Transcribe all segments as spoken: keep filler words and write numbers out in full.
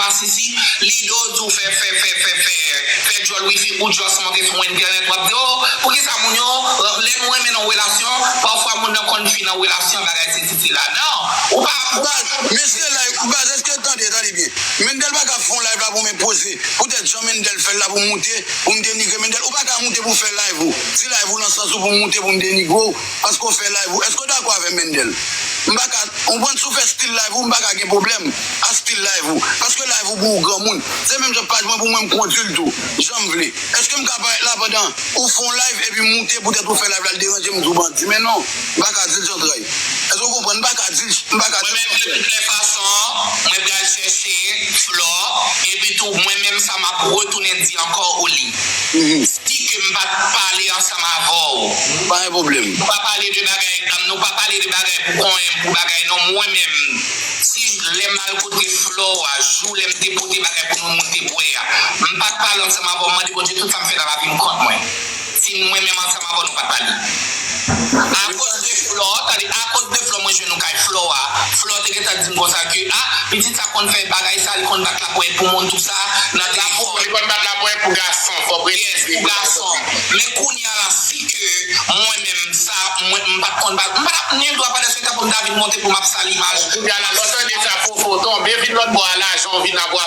Masisi, lide w di w fè, fè, fè, fè, fè, fè djòl wifi ou just monte sou entènèt, w ap di, oh, poukisa moun yo, lè nou renmen nan relasyon, pafwa moun nan konn fin nan relasyon, bagay sesi sela. Non, ou pa, ou pa. Baz, mesye live, baz, èske, tande, tande byen. Mendel pa ka fè yon live la pou m enpoze. Poutèt jan Mendel fè l la pou m moute, pou m denigre Mendel. Ou pa ka moute pou fè live ou. Ti live ou nan sans ou pou m moute pou m denigre w, paske w fè live ou. Èske w dakò avè Mendel? M pa ka, ou konprann, si w fè stil live ou, m pa ka gen pwoblèm a stil live ou. Paske live ou pou ou granmoun. Se menm jan paj mwen pou mwen, m kondui l tou, jan m vle. Èske m ka parèt la pandan ou fè yon live epi m moute poutèt ou fè live la, l deranje m, m di w bandi? Men non, m pa ka di l zantray. Èske w konprann? M pa ka di l, m pa ka di l zantray. Mwen menm, de tout lè fason, mwen pral chèche Flò, epi tou, mwen menm, sa m ap retounen di ankò, Oli. Si ke m pa t pale ansanm avè w. Pa gen pwoblèm. Nou pa pale de bagay, nou pa pale de bagay pou konyen, pou bagay non, mwen menm. Si lè m al kote Flò a, jou lè m te pote bagay pou nou moun te bwè a, m pa t pale ansanm avè w, m mande Bondye tout sa m fè nan lavi m kont mwen. Si mwen menm ansanm avè w, nou pa t pale. Akoz de Flò, tande, akoz de Flò, mwen jwenn nou kay Flò a. Flò te gentan di m konsa ke, ah, pitit sa konn fè bagay sa, li konn bat laponyèt pou moun, tou sa, nan telefòn. Li konn bat laponyèt pou gason, fò presize. Yes, pou gason. Men kounye a la, si ke mwen menm, sa, mwen, m pa t konn bat, m pa t ap ni dwa pandan se tan pou m ta vin monte pou m ap sal imaj. Kounye a la, lè w tande sa, Fofo, tonbe vin lòt bò a, lajan w vin ap wè.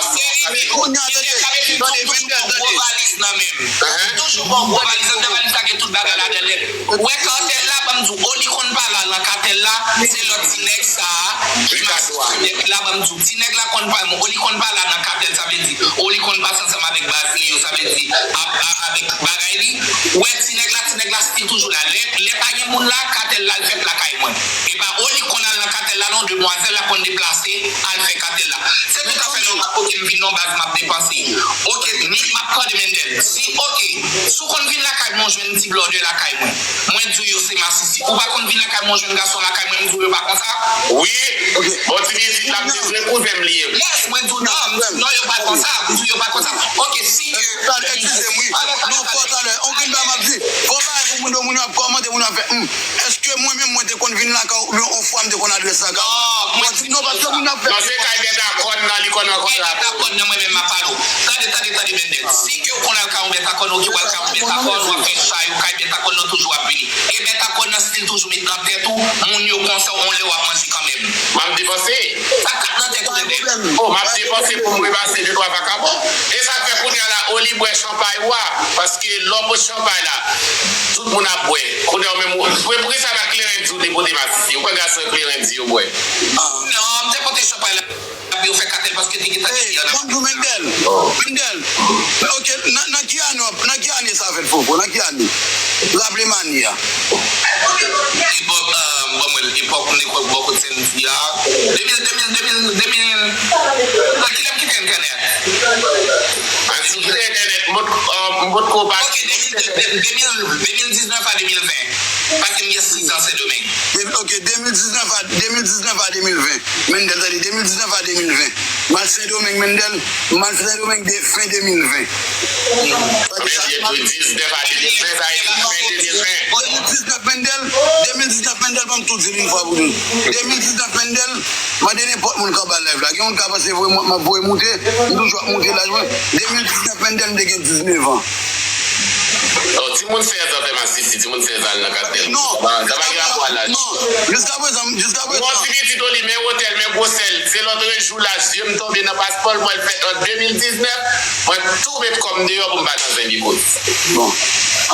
Kounye a, tande, tande, Mendel, tande. Gwo valiz nan men m. Toujou gon gwo valiz, anndan valiz la gen tout bagay ladan l. Ou wè katèl la, ban m di w, Oli konn pale nan katèl la, se lòt ti nèg sa a, ki mache sou nèg la, ban m di w, ti nèg la konn pale, Oli konn pale nan katèl, sa vle di, Oli konn pase ansanm avèk baz li yo, sa vle di, a, a, avèk bagay li. Ou wè ti nèg la, ti nèg la still toujou la. Lè, lè pa gen moun la, katèl la, l fèt lakay mwen. E pa Oli konn al nan katèl la, non, demwazèl la konn deplase, al fè katèl la. Se toutafè nòmal, oke, m vin non baz m ap depanse. Oke, ni m ap tande Mendel. Si, oke, si w konn vin lakay mwen, w jwenn ti blòdè lakay mwen. Mwen di w yo se masisi. Ou pa konn vin lakay mwen, w jwenn gason lakay mwen, m di w yo pa konsa? Wi. Bon, ti pitit la, m te jwenn kouzen m li ye. Yes, mwen di w non, m di w non, yo pa konsa. M di w yo pa konsa. Oke, si ke. Talè, eskize m, wi. Non, fò talè. Okenn bagay m ap di. Fò bagay pou moun yo, moun yo ap kòmante, moun yo ap fè, hmm. Èske mwen menm, mwen te konn vin lakay ou, oubyen yon fwa m te konn adrese lakay ou? Non, mwen di non, paske moun ap fè. Non, se kay Bètakòn nan li konn rankontre ak ou. Bètakòn nan mwen menm m ap pale w. Tande, tande, tande, Mendel. Si ke w konn al kay yon Bètakòn, oke, w al kay yon Bètakòn, w ap fè chay ou kay Bètakòn nan toujou w ap vini. E Bètakòn nan still toujou met nan tèt ou, moun yo konsa, yon lè w ap manje kanmenm. M ap depanse. Sa k ap nan tèt ou, Mendel? Oh, m ap depanse pou m repase de twa vakabon. E sa k fè kounye a la, Oli bwè chanpay ou a, paske lè w pot chanpay la, tout moun ap bwè. Kounye a ou menm, ou, pou, poukisa pa kleren di ou te pote masisi? Ou kwè gason kleren di yo bwè? Non, m te pote chanpay la, epi yo fè katèl paske te gentan di a. Hey, ban m di w, Mendel. Mendel. Ok, nan, nan ki ane, nan ki ane sa fèt, Fofo? Nan ki ane? Raple m ane a. Epòk, euh, ban mwen, epòk m te kwè bò kot Senti a. De mil, de mil, de mil, de mil. Nan kilè m kite entènèt? Mwen sou entènèt, m pot, euh, m potko pa. Ok, de mil, de, de, de mil, de mil diznèf a de mil ven. Paske m gen sis an Sendomeng. De, ok, de mil diznèf a, de mil diznèf a de mil ven. Mendel, tande, de mil diznèf a de mil ven. M al Sendomeng, Mendel. M al Sendomeng de fen de mil ven. Tande sa. Mendel, diznèf a de mil ven, sa e fen de mil ven. De mil diznèf, Mendel, de mil diznèf, Mendel, ban m tou di l yon fwa pou tout. De mil diznèf, Mendel, mande nenpòt moun k anba live la. Gen moun k ap panse voye mwen, m ap voye moute, m toujou ap moute laj mwen. De mil diznèf, Mendel, m te gen diznèf an. Oh, timoun sèz an fè masisi, timoun sèz an al nan katèl. Non. Sa pa, sa pa gen rapò a laj. Non. Jiska prezan, jiska prezan. Yon ti pitit Oli, men wotè l, men gwosè l. Se lòtrejou la, zye m tonbe nan paspò l, mwen fèt an de mil diznèf, mwen tou met kò m deyò pou m pa nan zen bikòz. Bon.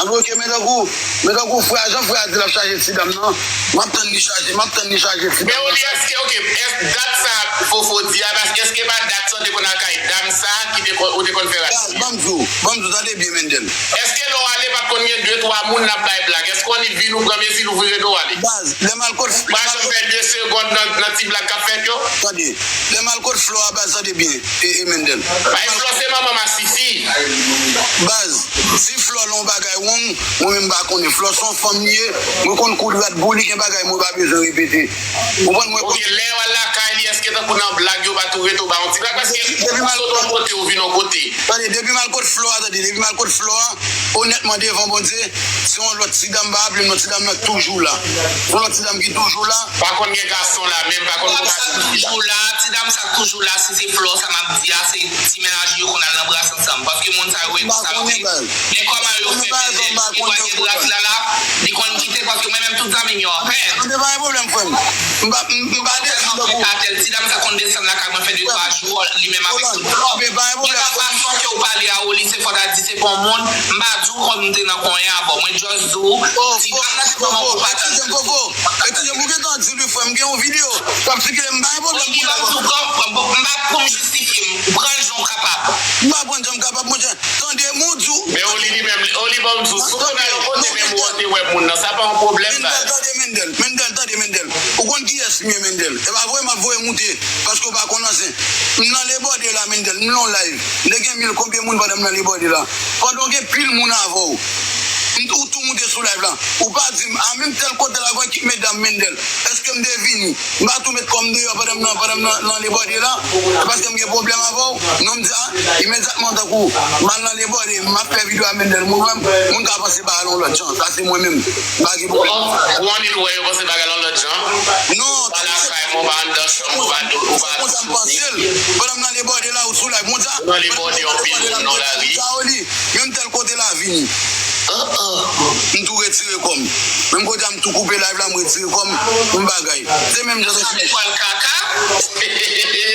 An ok, men tankou, men tankou frè a, jan frè a di l ap chaje ti dam nan, m ap tann li chaje, m ap tann li chaje ti dam nan. Men Oli, èske, ok, èske dat sa Fofo di a, paske èske pa dat sa w te konn al kay dam sa ki te konn, ou te konn fè rad sou li? Ban m di w, ban m di w, tande byen, Mendel. Èske lè w ale, pa t konn gen de, twa moun n ap bay blag? Èske w annik vin, ou pran mezi l, ou vire do w ale? Baz, lè m al kot, pa janm fè de segond nan, nan ti blag k ap fèt yo? Tande, lè m al kot Flò a, baz, tande byen, e, e Mendel. Bay Flò se manman masisi. Baz, si Flò lè yon bagay wrong, mwen menm m pa konnen. Flò se yon fanm li ye, mwen konn koud rad pou li, gen bagay mwen pa bezwen repete. Ou konprann mwen? Ok, lè w al lakay li, èske tankou nan blag, yo pa tou rete w ba yon ti blag, paske ou sot yon kote, ou vin yon kote. Tande, depi m al kot Flò a, tande, depi m al kot Flò a, onètman, devan Bondye, se yon lòt ti dam, pa raple m non, ti dam nan toujou la. Se yon lòt ti dam ki toujou la. Pa konn gen gason la, menm pa konn. Ti dam sa toujou la, ti dam sa toujou la, si se Flò sa m ap di a, se ti mennaj yo konn al nan bras ansanm, paske moun sa yo e konsa yo ye. Men kòman yo fè, li pral gen bras la la, li konn kite, paske mwen menm tout zanmi m yo anpè. Tande, pa gen pwoblèm, frè m. M pa, m, m pa desi tankou. Ti dam sa konn desann lakay mwen fè de twa jou, li menm avèk tout flò. Mwen pa fason ke ou pale a Oli, se fò ta di se pa yon moun, m pa di w kòm m te nan konyen avè w. Mwen just di w, ti dam nan se pa yon moun ou pa tande. Eskize m, Fofo. Eskize m, ou gentan di li, frè m, gen yon videyo k ap sikile, m pa gen pwoblèm pou l avè w. M pa pou m jistifye m, pran l jan w kapab. M pa pran l jan m kapab, monchè. Tande, m di w. Men Oli li menm, Oli ban m di w, si w konn al yon kote menm ou te wè moun nan, sa pa yon pwoblèm, baz. Mendel, tande, Mendel. Mendel, tande, Mendel. Ou konn kiyès m ye, Mendel. E pa vre m ap voye moute, paske w pa konn anyen. M nan Lebòde la, Mendel. M nan live. M te gen mil konbyen moun pandan m nan Lebòde la. Pandan w gen pil moun avè w. M, ou tou moute sou live la. Ou pa di m, a, menm tèl kote la, gon ekip medam, Mendel. Èske m te vini? M pa tou met kò m deyò pandan m nan, pandan m nan, nan Lebòde la. Se paske m gen pwoblèm avè w. Non, m di, a, imedyatman, tankou m al nan Lebòde, m ap fè videyo a Mendel, moun wè m, moun ka panse bagay la yon lòt jan. Sa se mwen menm. M pa gen pwoblèm. Ou annik wè yo panse bagay la yon lòt jan? Non, pa lakay mwen, ou pa anndan chanm, ou pa, ou pa. Se konsa m panse l. Pandan m nan Lebòde la, ou sou live, moun sa. Ou nan Lebòde, yon pil moun nan lari. Sa, Oli, menm tèl kote la vini. M tou retire kò m. Menm kote a m tou koupe live la, m retire kò m, m bagay. Se menm jan sa. Sa se lekòl kaka?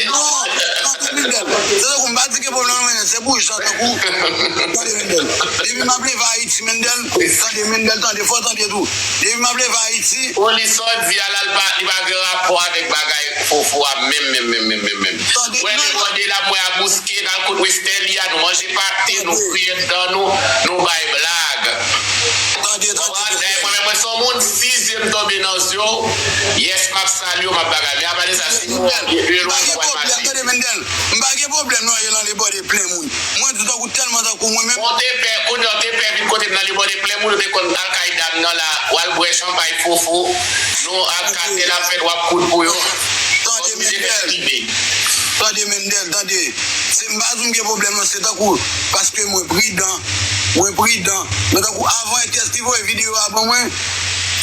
Non, non, Mendel. Se tankou m pa di gen pwoblèm, men se pou jan tankou. Tande, Mendel. Depi m ap leve Ayiti, Mendel. Tande, Mendel, tande. Fò w tande tou. Depi m ap leve Ayiti. Oli, sa w di a la, li pa, li pa gen rapò avèk bagay Fofo a menm, menm, menm, menm, menm, menm. Tande, wè, non, Lebòde la, m wè a bouske, n al kot Westèlia, nou manje pate, nou kriye dan nou, nou bay blag. Tande, tande. Konprann? Dayè, mwen menm, mwen se yon moun, si zye m tonbe nan zye w, yes, m ap salye w, m ap bagay. Men apa de sa, si nou de lwen, nou pral mache. Tande, Mendel. M pa gen pwoblèm non, e nan Lebòde plen moun. Mwen di tankou tèlman tankou mwen menm. Ou te pè, kounye a w te pè vin kote m nan Lebòde plen moun, ou te konn al kay dam nan la, w al bwè chanpay Fofo, nou al kase l ap fèt, w ap koud pou yo. Tande, Mendel. Tande, Mendel, tande. Se m pa di m gen pwoblèm non, se tankou, paske mwen pridan, mwen pridan. Men tankou avan, kiyès ki voye videyo a ban mwen?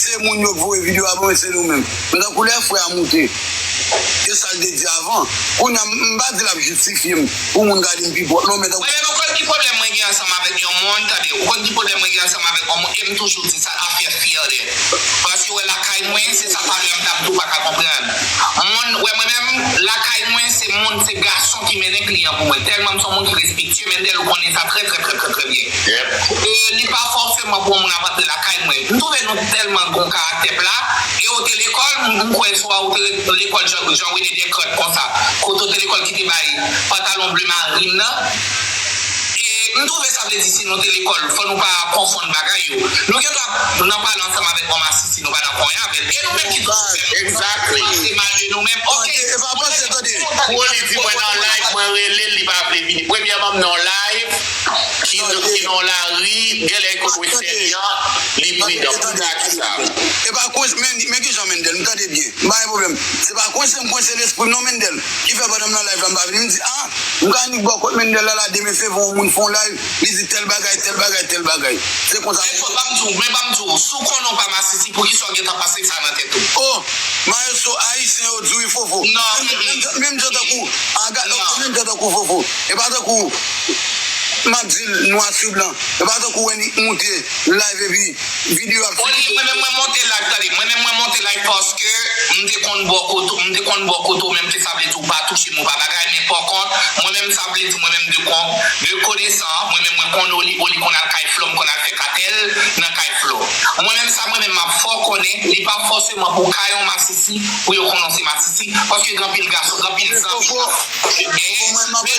Se moun yo k voye videyo a ban mwen, se nou menm. Men tankou lè frè a moute, se sa l te di avan. Kounye a, m, m pa di l ap jistifye m pou moun ka di m pi pwòp non, men tankou. Mwen menm, ou konn ki pwoblèm mwen gen ansanm avèk yon moun, tande, ou konn ki pwoblèm mwen gen ansanm avèk yon moun, e m toujou di sa, afè fyète. Paske wè lakay mwen, se sa talè a m t ap di w pa ka konprann. Moun, wè mwen menm, lakay mwen, se moun, se gason ki mennen kliyan pou mwen. Tèlman m se yon moun ki respektye, Mendel, ou konnen sa trè, trè, trè, trè, trè byen. E li pa fòseman pou yon moun ap antre lakay mwen. M twouve nou tèlman gon karaktè pla. E ou te lekòl, m, m kwè swa ou te lekòl Jean, Jean René Descartes konsa. Kote ou te lekòl ki te bay pantalon ble marin nan. E m twouve sa vle di si nou te lekòl, fò nou pa konfonn bagay yo. Nou gen dwa nan pale ansanm avèk yon masisi, nou pa nan konyen avè l. E nou menm ki toujou fè nou pase mal de nou menm. Ok. Tande, e pa panse, tande. Pou li di mwen nan live, mwen rele l, li pa vle vini. Premyèman, m nan live, ki, ki nan lari, genlè li kot Westèlia, li pridan. Pou sa ki sa? E pa kwense, men, men kijan Mendel, m tande byen. M pa gen pwoblèm. Se pa kwense m kwense lespri m non, Mendel. Ki fè pandan m nan live la, m pa vini, m di, a, m ka annik bò kot Mendel la, la, demen se vre yon moun fè yon live, li di tèl bagay, tèl bagay, tèl bagay. Se konsa. Men fò, ban m di w, men ban m di w, si w konnen w pa masisi, poukisa w gentan panse sa nan tèt ou? Oh, maestro, ayisyen yo di wi, Fofo. Non, menm, menm jan tankou, a, gad, menm jan tankou Fofo. E pa tankou, m ap di l, nwa sou blan. E pa tankou Wendy moute live epi videyo ap fini. Oli, mwen menm, mwen monte live, tande, mwen menm, mwen monte live paske m te konn bò kote, m te konn bò kote w menm, ke sa vle di w pa touche m, ou pa bagay, men pa kont, mwen menm, sa vle di, mwen menm, de kon, de konesan, mwen menm, mwen konn Oli, Oli konn al kay Flò, m konn al fè katèl nan kay Flò. Mwen menm, sa mwen menm, m ap fè w konnen, li pa fòseman pou kay yon masisi, pou yo konnen w se masisi, paske gen anpil gason, gen anpil zanmi. Men, men,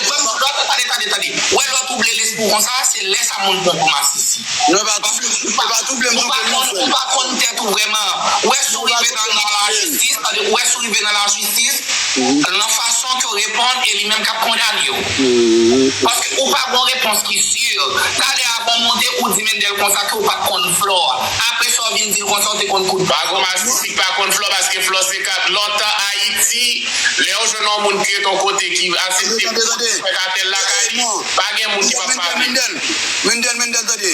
tande, tande, tande. Wè lè w twouble lespri w konsa, se lè sa moun pran w pou masisi. Non, e pa twouble, e pa twouble m twouble l non, frè m. Ou pa konn, ou pa konn tèt ou vrèman. Ou wè si w rive nan, nan lajistis, tande, ou wè si w rive nan lajistis, nan fason ke w reponn, e li menm k ap kondane w. Paske ou pa gon repons ki si. Talè avan w monte, ou di Mendel konsa ke w pa t konn Flò a. Apre sa, w vin di l konsa, w te konn kout. Pa gon masisi ki pa konn Flò, paske Flò se kat lontan Ayiti. Si lè w jwenn yon moun ki ret yon kote ki aksepte pou fè katèl lakay li, pa gen moun ki p ap pale. Mendel, Mendel, Mendel, tande.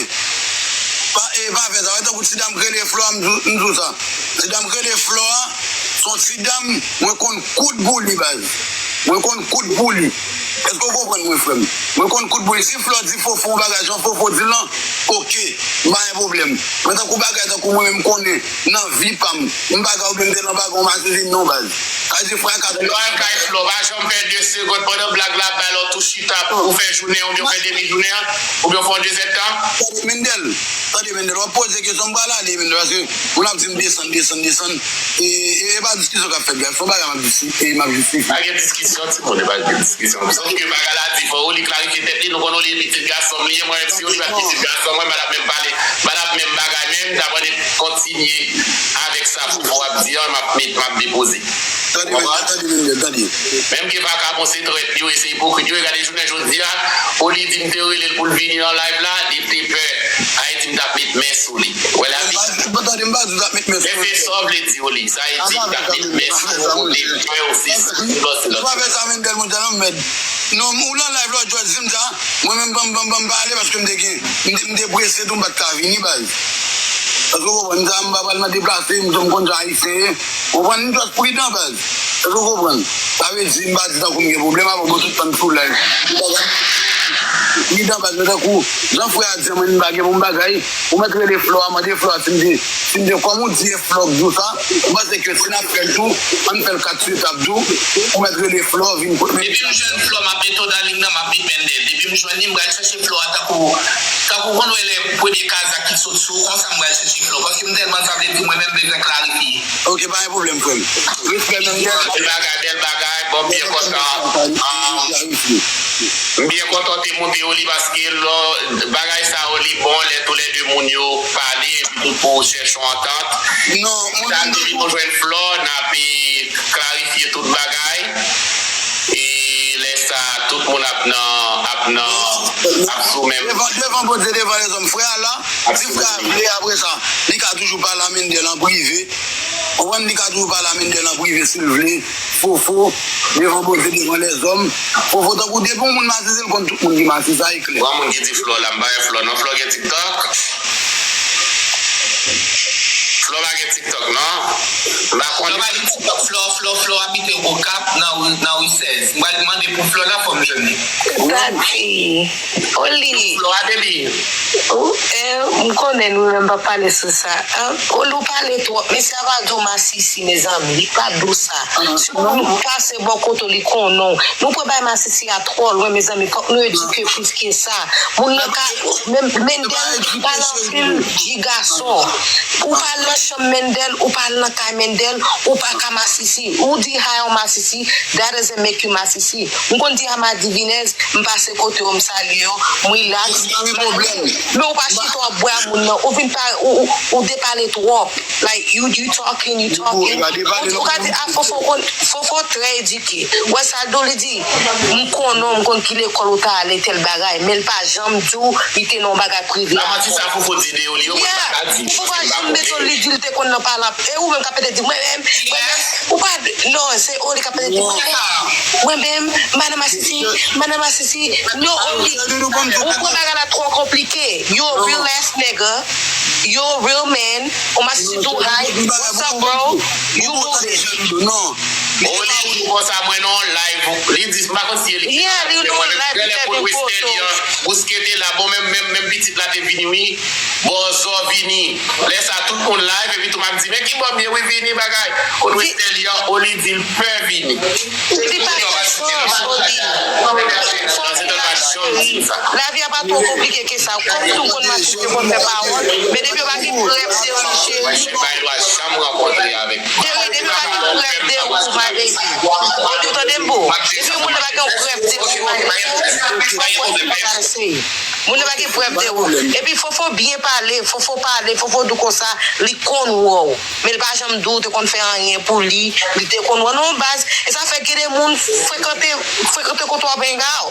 Pa, e, pa fè sa. Wè tankou ti dam k rele Flora, m di w sa. Ti dam k rele Flora, se yon ti dam, mwen konn koud pou li, baz. Mwen konn koud pou li. Èske w konprann mwen, frè m? Mwen konn koud pou li. Si Flora di Fofo yon bagay, jan Fofo di l lan, oke, m pa gen pwoblèm. Men tankou bagay, tankou mwen menm konnen, nan vi pa m, m pa ka oubyen m te nan bagay yon masisi non, baz. Sa vle di frè ka. Lò al kay Flo, pa janm pèdi de segonn pandan blag la ap bay lòt tou chita pou fè jounen an, oubyen w fè demi jounen an, oubyen w fè yon dezyèm tan. Tande, Mendel, tande, Mendel, w ap poze kesyon, m pral ale, Mendel, paske moun ap di m desann, desann, desann. E, e, e pa diskisyon k ap fèt, baz. Se yon bagay m ap disi-, e, m ap jistifye. Pa gen diskisyon, timoun, e pa gen diskisyon. Sòf ke bagay la di, fò Oli klarifye tèt li, nou konn Oli e pitit gason m li ye, mwen menm si Oli pa t pitit gason mwen, m pa t ap menm pale, m pa t ap menm bagay, men m t ap annik kontinye avèk sa Fofo ap di an, m ap met, m ap depoze. Tande, Mendel, tande, Mendel, tande. Menm ke vakabon se trèt yo e se ipokrit yo, e gade jounen jodi a, Oli di m te rele l pou l vini nan live la, li te pè. Sa vle di m t ap met men sou li. Wè la di. M pa, m pa tande, m pa di w t ap met men sou mwen. Men se sa w vle di, Oli. Sa vle di m t ap met men sou ou, ou te pè ou se si, ou se si. Pa fè sa, Mendel, monchè, non, mèd. Non, ou nan live lòt jou, di m sa, mwen menm, ban m, ban m, ban m pale, paske m te gen, m te, m te prese tou, m pa t ka vini, baz. Paske w konprann sa, m pa pral nan deplase, m, m konn jan ayisyen ye. Ou konprann, m just pridan, baz. Èske w konprann? Sa vle di, m pa di tankou m gen pwoblèm avè w, bon, tout tan m sou live. Pridan, baz, men tankou, jan frè a di an, mwen, m pa gen pou m bagay. Ou mèt rele Flora, mande Flora si m te, si m te, kòm ou di e Flora k di w sa, ou panse ke si n ap fè l tou, ann fè l kat sou etap tou, ou mèt rele Flora, vin kot Mendel. Depi m jwenn Flora, m ap met Odaline nan, m ap met Mendel. Depi m jwenn li, m pral chèche Flora tankou, tankou konn wè lè premye kazak ki sot sou ou, konsa m pral chèche Flora. Paske m tèlman sa vle di, mwen menm bezwen klarifye. Ok, pa gen pwoblèm, frè m. Respè, Mendel. Bèl bagay, bèl bagay. Bon, m byen kontan. Ah, m byen kontan w te monte Oli paske lò, bagay sa yo li bon, lè toulède moun yo pale, epi tout pou chèche yon antant. Non, moun sa, depi nou jwenn Flora, n ap, e, klarifye tout bagay. E lè sa, tout moun ap nan, ap nan, ap sou menm. Devan, devan Bondye, devan lèzòm, frè a la, si frè a vle, apre sa, li ka toujou pale a Mendel an prive. Ou konprann, li ka toujou pale a Mendel an prive si l vle. Fofo, devan Bondye, devan lèzòm. Fofo, tankou depi yon moun masisi, l konn tout moun ki masisi, sa e klè. Gon moun ki di Flora la, m pa wè Flora non. Flora gen TikTok? Flora pa gen TikTok, non? M pa konnen. Flora pa gen TikTok. Flora, Flora, Flora abite Okap nan ri, nan ri sèz. M pral mande pou Flora la, fò m jwenn li. Sa di, Oli. Flora te di. Ou, eh, m konnen nou menm pa pale sou sa. Hein? Oli, ou pale twòp. Mesye a pa di w masisi, mezanmi. Li pa di w sa. Si yon moun pase bò kote w, li konnen w. Nou pran bay masisi a twò lwen, mezanmi. Fòk nou edike plis ke sa. Moun nan ka, men, Mendel pa nan fil di gason. Ou pa al nan chanm Mendel, ou pa al nan kay Mendel, ou pa ka masisi. Ou di hi yon masisi, that doesn't make you masisi. M konn di hi my divinez, m pase kote yo, m salye yo, m relax. Men ou pa chita w ap bwè a moun nan, ou vin pa, ou, ou, ou depale twòp. Like, you, you talking, you talking. Ou, ou ka di, ah, Fofo konn, Fofo trè edike. Wè sa l di w, li di, m konnen w, m konn ki lekòl ou ta ale, tèl bagay, men l pa janm di w li te nan yon bagay prive avè w. Sa manti sa Fofo di de Oli, yo, mwen pa ka di. Fofo pa janm bezwen li di l te konn nan pale. E ou menm k ap pete di, mwen menm, mwen menm, ou pa, non, se Oli k ap pete di, mwen menm, mwen menm, m pa nan masisi, m pa nan masisi, non, Oli, ou pran bagay la twò konplike. You a real ass nigga. You a real man. Ou masisi tou high. What's up, bro? You know this. Oli di konsa mwen nan yon live. Li di, m pa konn si e li ki nan live, men mwen menm, genlè pou Westelian, Bouske te la, bon, menm, menm, menm pitit la te vini, wi. Bòzò vini. Lè sa, tout moun live, epi tou m ap di, men ki bò m ye, wi, vini, bagay. Kote Westelian, Oli di l pè vini. Li pa gen chans, Oli. Fò vin la, cheri. Lavi a pa twò konplike ke sa. Kòm tou konn masisi, konn fè pawòl, men depi yo pa gen prèv de ou, cheri. Mwen, Sheba, li pa janm rankontre avèk. Cheri, depi yo pa gen prèv de ou, my baby. Ou tande m, boo? Depi moun nan pa gen prèv de ou, fò w wè si l pa ka eseye. Moun nan pa gen prèv de ou. Epi Fofo byen pale, Fofo pale, Fofo di w konsa, li konn wè w. Men l pa janm di w te konn fè anyen pou li, li te konn wè w non baz. E sa fè gen de moun frekante, frekante kote w ap hang out.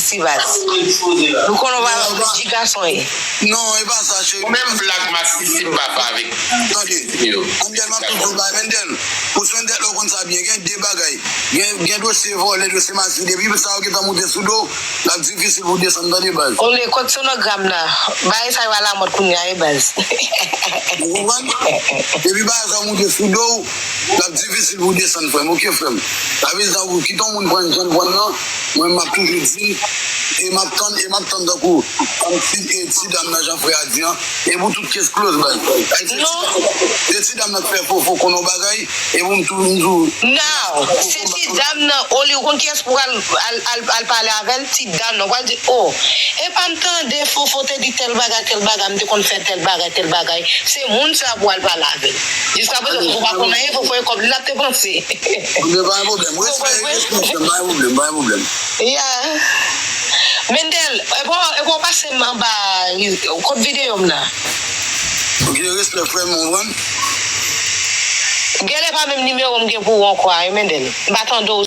masisi baz. Nou konnen w pa ti gason ye. Non, e pa sa, cheri. Ou menm black masisi m pa fè avèk. Tande, Angel, m ap toujou bay Mendel. Pou swen tèt la, ou konn sa byen. Gen de bagay. Gen, gen dosye vòlè, dosye masisi. Depi sa yo gentan moute sou do w, l ap difisil pou w desann, tande, baz. Ole, kot sonogram nan? Bagay sa yo alamòd kounye a, wi, baz. Ou konprann? Depi bagay sa yo moute sou do w, l ap difisil pou w desann, frè m. Oke, frè m. Sa vle di, tankou, kite yon moun pran jan l pran nan, mwen, m ap toujou di l, e m ap tann, e m ap tann tankou, tann ti, e ti dam nan, jan frè a di an, e pou tout kes close, baz. Ay, se ti dam, se ti dam nan k fè Fofo konn yon bagay, e pou m tou, m tou. Non, se ti dam nan, Oli, ou konn kiyès pou al, al, al, al pale avè l? Ti dam nan, ou pral di, o, epa m tande Fofo te di tèl bagay, tèl bagay, m te konn fè tèl bagay, tèl bagay. Se moun sa pou al pale avè l. Jiskaprezan, Fofo pa konn anyen, Fofo e kòb li l ap depanse. Mwen pa gen pwoblèm. Ou konprann mwen? Respè, respè, pa gen pwoblèm, pa gen pwoblèm. Yeah. Mendel, epa, epa w pase m anba, kot videyo m nan? Ok, respè, frè m, ou konprann? Genlè pa menm nimewo m gen pou ou ankò a, wi, Mendel. M pa tande w.